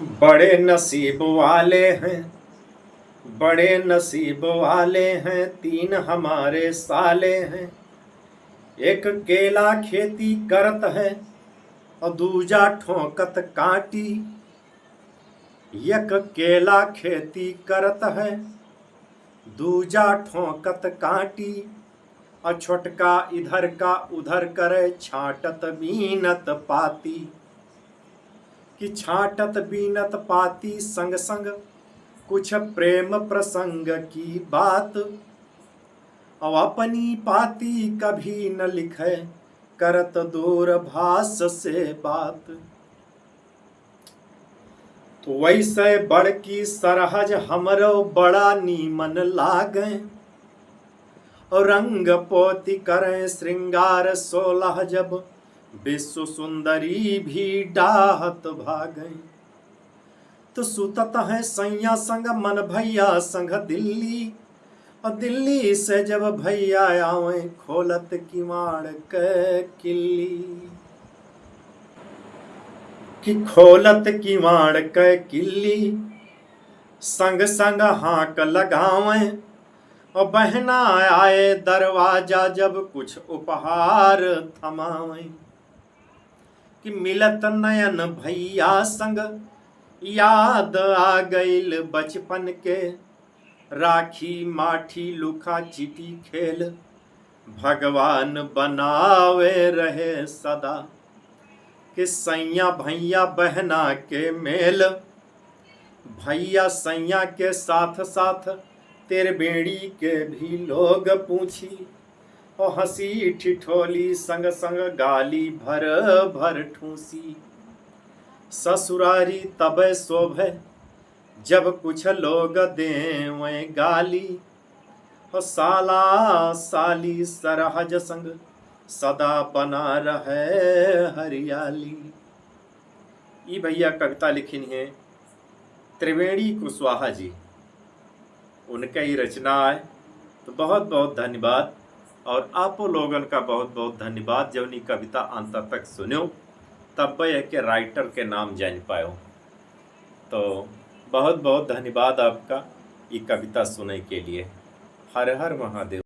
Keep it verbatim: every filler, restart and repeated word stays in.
बड़े नसीब वाले हैं, बड़े नसीब वाले हैं, तीन हमारे साले हैं। एक केला खेती करत है और दूजा ठोंकत कांटी। एक केला खेती करत है, दूजा ठोंकत कांटी, और छोटका इधर का उधर करे, छांटत बीनत पाती। कि छांटत बीनत पाती संग संग कुछ प्रेम प्रसंग की बात। और अपनी पाती कभी न लिखे, करत दूरभाष से बात। तो वैसे बड़की सरहज हमरो बड़ा नीमन लागे, और रंग पोती करें श्रृंगार सोलह जब, विश्व सुंदरी भी डाहत भागे। तो सुतत है सैया संग मन भैया संग दिल्ली, और दिल्ली से जब भैया आवे खोलत किवाड़ के किल्ली। कि खोलत किवाड़ के किल्ली, संग संग हाँक लगावे, और बहना आए दरवाजा जब कुछ उपहार थमावे। कि मिलत नयन भैया संग याद आ गइल बचपन के, राखी माठी लुका चिटी खेल भगवान बनावे रहे सदा। कि सैया भैया बहना के मेल, भैया सैया के साथ साथ त्रिवेणी के भी लोग पूछी, और हंसी ठिठोली संग संग गाली भर भर ठूसी। ससुरारी तबे शोभे जब कुछ लोग देवें गाली, और साला साली सरहज संग सदा बना रहे हरियाली। ई भैया कविता लिखिन हैं त्रिवेणी कुशवाहा जी, उनका ही रचना है। तो बहुत बहुत धन्यवाद, और आपो लोगन का बहुत बहुत धन्यवाद जौन ई कविता अंत तक सुन्यो, तब यह के राइटर के नाम जान पायो। तो बहुत बहुत धन्यवाद आपका ई कविता सुने के लिए। हर हर महादेव।